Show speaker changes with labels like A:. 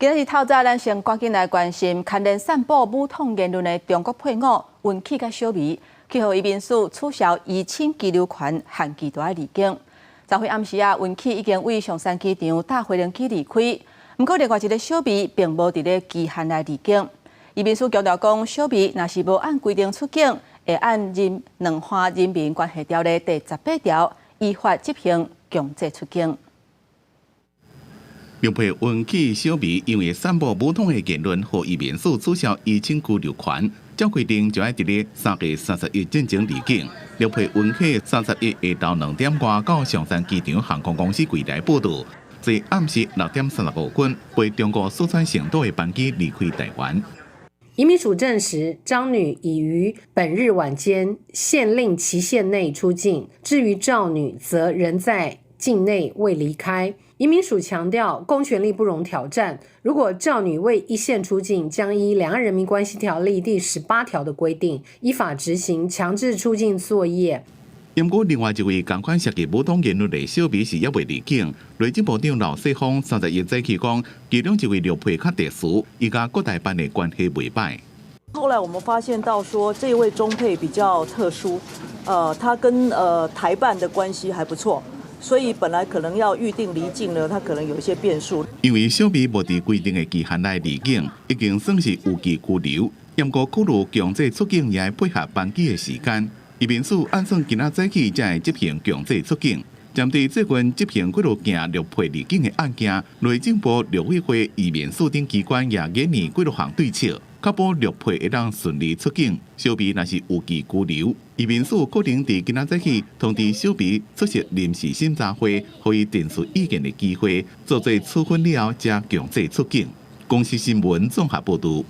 A: 今仔日透早，咱先趕緊來關心牽連散布武統言論的中國配偶溫啟佮小美，去予移民署取消依親居留權，限期都愛離境。昨昏暗時啊，溫啟已經對松山機場搭飛行機離開，毋過另外一个小美並無佇咧期限內離境。移民署強調講，小美若是無按規定出境，會按人兩岸人民關係條例第18條依法執行強制出境。
B: 陸配溫啟小美因為散布武統的言論，予移民署取消依親居留權，照規定就愛佇咧3月31進前離境。陸配溫啟31下晝2點外到松山機場航空公司櫃台報到，在暗時6點35分，飛中國四川成都的班機離開台灣。
C: 移民署證實，張女已於本日晚間限令期限內出境，至於趙女則仍在境內未離開。移民署強調，公權力不容挑戰。如果趙女未依限出境，將依《兩岸人民關係條例》第18條的規定，依法執行強制出境作業。
B: 毋過，另外一位仝款涉及武統言論的小美是猶未離境。內政部長劉世鋒31早起講，其中一位陸配較特殊，伊佮國台辦的關係袂䆀。
D: 後來我們發現到說，這位中配比較特殊，他跟台辦的關係還不錯。所以本來可能要預定離境呢，他可能有一些變數。
B: 因為小美無佇規定的期限內離境，已經算是逾期居留。毋過考慮強制出境也愛配合班機的時間。移民署按算今仔早起才會執行強制出境。針對最近執行幾落件陸配離境的案件，內政部、陸委會、移民署等機關也研擬幾落項對策，確保陸配會當順利出境。小美若是逾期居留，移民署可能佇今仔早起通知小美出席臨時審查會，予伊陳述意見的機會，做做處分了後，才強制出境。公視新聞綜合報導。